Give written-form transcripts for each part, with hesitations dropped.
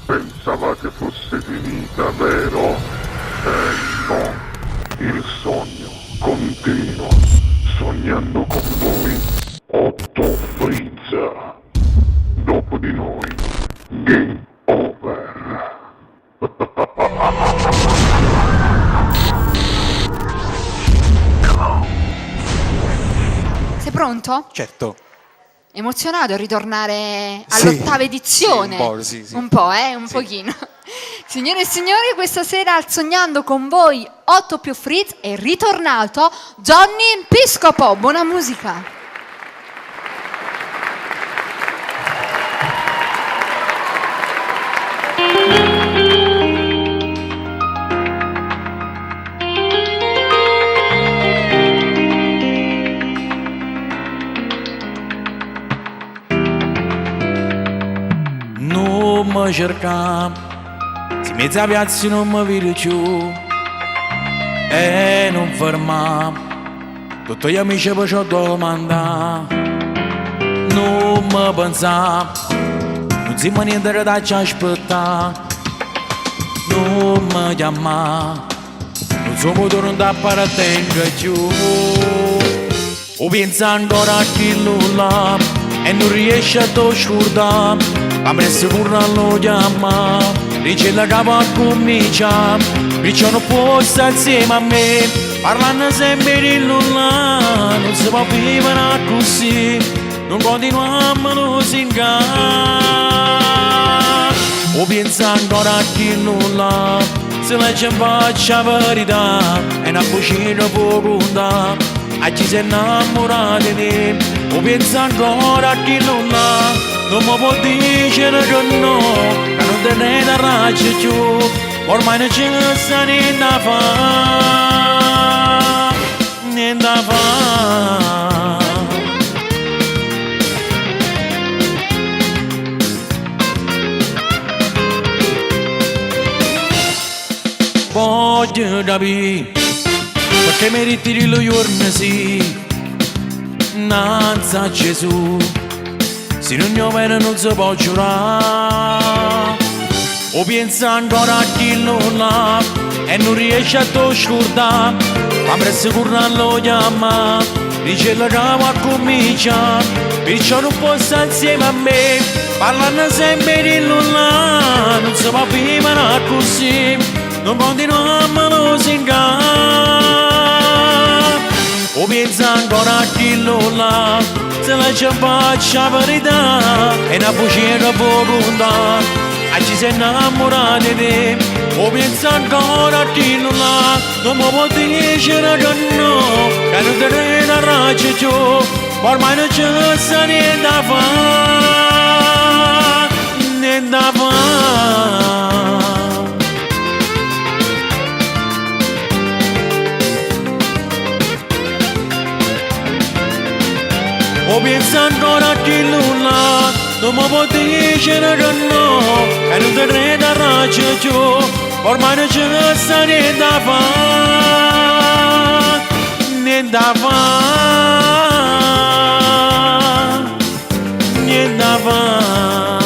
Pensavate fosse finita, vero? Eh no, il sogno continua, sognando con voi Otto Freeze. Dopo di noi, Game Over. Sei pronto? Certo. Emozionato a ritornare Sì. all'ottava edizione? Sì, un po', sì, sì. Un po', un Sì. pochino. Signore e signori, questa sera al Sognando con voi 8 più Fritz è ritornato Johnny Piscopo. Buona musica. Non mi cerca, se mezza piazza non mi vede più e non ferma, tutti gli amici poi ci domanda, non mi pensa, non si niente che da ci aspetta, non mi chiama, non sono non da appartengo più. O pensa ancora a chi là e non riesce a to scordare, ma presto pure lo chiama, dice la capa comincia, perciò non può stare insieme a me, parlando sempre di nulla, non si può vivere così, non continuiamo a lusingare. O pensa ancora a chi nulla, se legge in faccia la verità, è una bugia può contare, a chi si è innamorato di te, o pensa ancora a chi non l'ha, non mi può dire che no, che non te ne darà più, ormai non c'è sta niente da fare, niente da fare. Voglio capire perché mi ritiri lo giorno sì, innanzi a Gesù, se non io bene non si può giurare. O pensa ancora a chi non l'ha e non riesce a to scordare, ma presto corre lo chiama, dice la cava comincia, perciò non può stare insieme a me, parlando sempre di nulla, non si può vivere così, non continuiamo a lusingare. O pensa ancora a chi non l'ha, se la c'è in faccia la verità, è una bugia che può contare, a chi si è innamorato di te. O pensa ancora a chi non l'ha, non mi può dire che no, che non te ne darà più, ormai non c'è sta niente da fare, niente da fare. O pensa ancora a chi non l'ha, non mi può dire che no, che non te ne darà più, ormai non c'è sta niente da fare, niente da fare, niente da fare.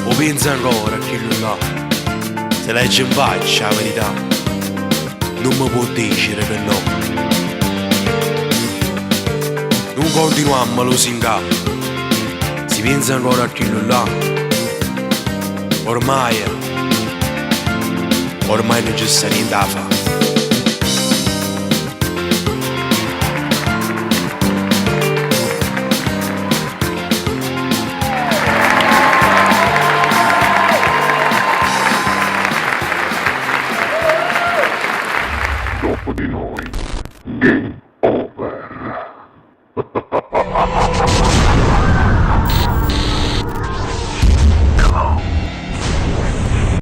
O pensa ancora a chi non l'ha, se legge in faccia la verità, non mi può dire che no. Non continuiamo a lusingare, si pensa ancora a chi non l'ha, ormai, ormai non c'è sta niente da fare.